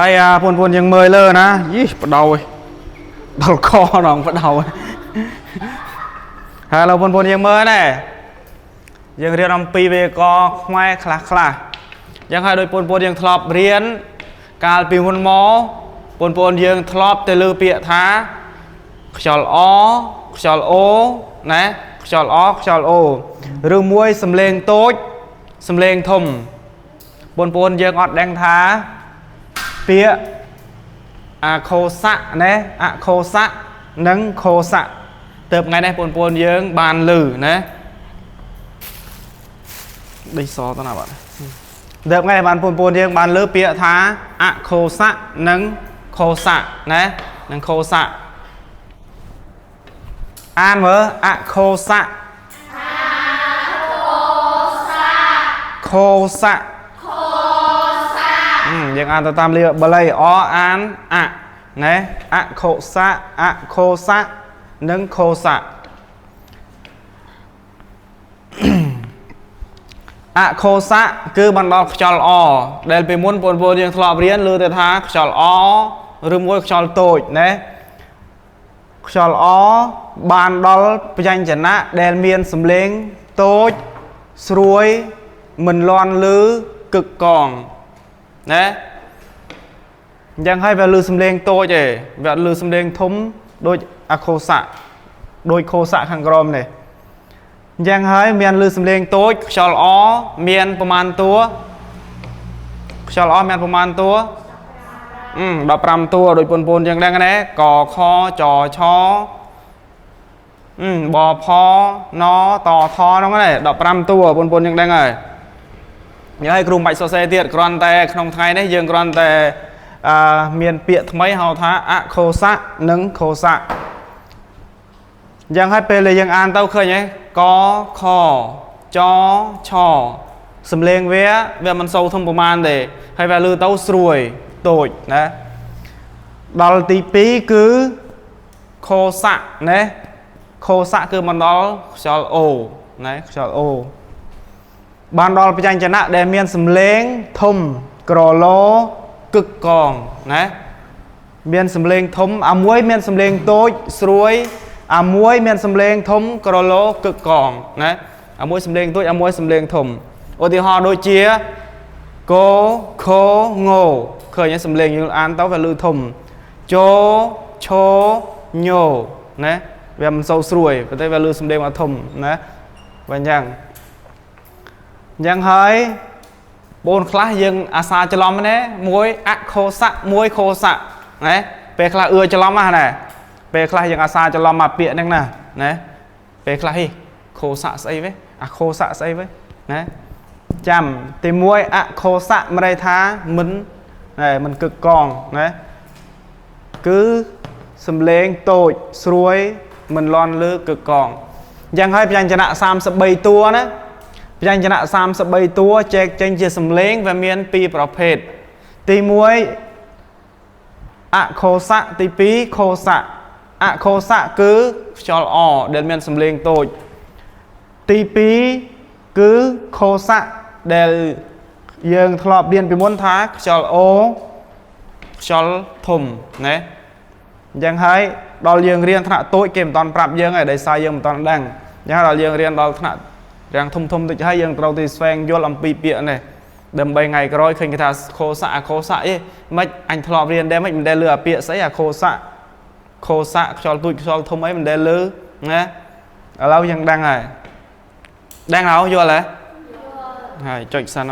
ហើយអាបងប្អូនយើងមើលលើណាយីបដ ாய் ដល់ខដងបដ ாய் ហើយឥឡូវបងប្អូនយើងមើលណែយើងរៀនអំពីវេយ្យាករណ៍ខ្មែរខ្លះខ្លះយ៉ាងហើយដោយបងប្អូនយើងធ្លាប់រៀនកាលពីមុនមកបងប្អូនយើងធ្លាប់ទៅលើពាក្យថាខ្យល់អខ្យល់អូណាខ្យល់អខ្យល់អូឬមួយសំលេងតូចសំលេងធំបងប្អូនយើងអត់ដឹងថាពាក្យអខោសៈណាអខោសៈនិងខោសៈទៅថ្ងៃនេះបងប្អូនយើងបានលឺណាដេកសទៅណាបាទទៅថ្ងៃនេះបានបងប្អូនយើងបានលឺពាក្យថាអខោសៈនិងខោសៈណានិងខោសៈអានមើលអខោសៈខោសៈយើងអានទៅតាមលាបាលីអអានអណែអខោសៈអខោសៈនិងខោសៈអខោសៈគឺបណ្ដោខ្យល់អដែលពីមុនបងប្អូនយើងធ្លាប់រៀនលើទៅថាខ្យល់អឬមួយខ្យល់តូចណាខ្យល់អបានដល់ព្យញ្ជនៈដែលមានសំឡេងតូចស្រួយមិនលន់លឺកឹកកងណាអញ្ចឹងហើយវាលឺសំឡេងតូចឯងវាអត់លឺសំឡេងធំដូចអខោសៈដូចខោសៈខាងក្រោមនេះអញ្ចឹងហើយមានលឺសំឡេងតូចខ្យល់អមានប្រមាណតួខ្យល់អមានប្រមាណតួ15តួដូចបងប្អូនយើងដឹងណាកខចឆបផណតថហ្នឹងណា15តួបងប្អូនយើងដឹងហើយញ៉ៃគ្រូមិនបាច់សរសេរទៀតគ្រាន់តែក្នុងថ្ងៃនេះយើងគ្រាន់តែមានពាក្យថ្មីហៅថាអខោសៈនិងខោសៈអញ្ចឹងហើយពេលដែលយើងអានទៅឃើញហ៎កខចឆសំឡេងវាមិនសូវធំប្រមាណទេហើយវាលឺទៅស្រួយតូចណាដល់ទី2គឺខោសៈណាខោសៈគឺមិនដល់ខ្យល់អូណាខ្យល់អូបានដល់ព្យញ្ជនៈដែលមានសំឡេងធំក្រឡកឹកកងណាមានសំឡេងធំអាមួយមានសំឡេងតូចស្រួយអាមួយមានសំឡេងធំក្រឡកឹកកងណាអាមួយសំឡេងតូចអាមួយសំឡេងធំឧទាហរណ៍ដូចជាកខងឃើញសំឡេងយើងអានទៅវាលឺធំជឆញណាវាមិនសូវស្រួយប៉ុន្តែវាលឺសំឡេងមកធំណាវាអញ្ចឹងហើយបងខ្លះយើងអាសាច្រឡំណាមួយអខោសៈមួយខោសៈណាពេលខ្លះអឿច្រឡំណាពេលខ្លះយើងអាសាច្រឡំមកពាក្យហ្នឹងណាណាពេលខ្លះហីខោសៈស្អីវេអខោសៈស្អីវេណាចាំទី1អខោសៈមានន័យថាមិនមិនកឹកកងណាគឺសំឡេងតូចស្រួយមិនលន់លើកឹកកងអញ្ចឹងហើយព្យញ្ជនៈ33តួណាព្យញ្ជនៈ33តួចែកចេញជាសំឡេងវាមានពីរប្រភេទទី1អខោសៈទី2ខោសៈអខោសៈគឺខ្យល់អដែលមានសំឡេងតូចទី2គឺខោសៈដែលយើងធ្លាប់រៀនពីមុនថាខ្យល់អូខ្យល់ធំណាអញ្ចឹងហើយដល់យើងរៀនថ្នាក់តូចគេមិនតាន់ប្រាប់យើងទេដោយសារយើងមិនតាន់ដឹងអញ្ចឹងដល់យើងរៀនដល់ថ្នាក់រាងធំធំតិចហើយយើងត្រូវទៅស្វែងយល់អំពីពាក្យនេះដើម្បីថ្ងៃក្រោយឃើញគេថាខោសៈអខោសៈអីមិនអញធ្លាប់រៀនដែរមិនដែលលឺអាពាក្យស្អីអាខោសៈខោសៈខ្យល់ទូចខ្យល់ធំអីមិនដែលលឺណាឥឡូវយើងដឹងហើយដឹងហើយយល់ហ៎ហើយចុចសិន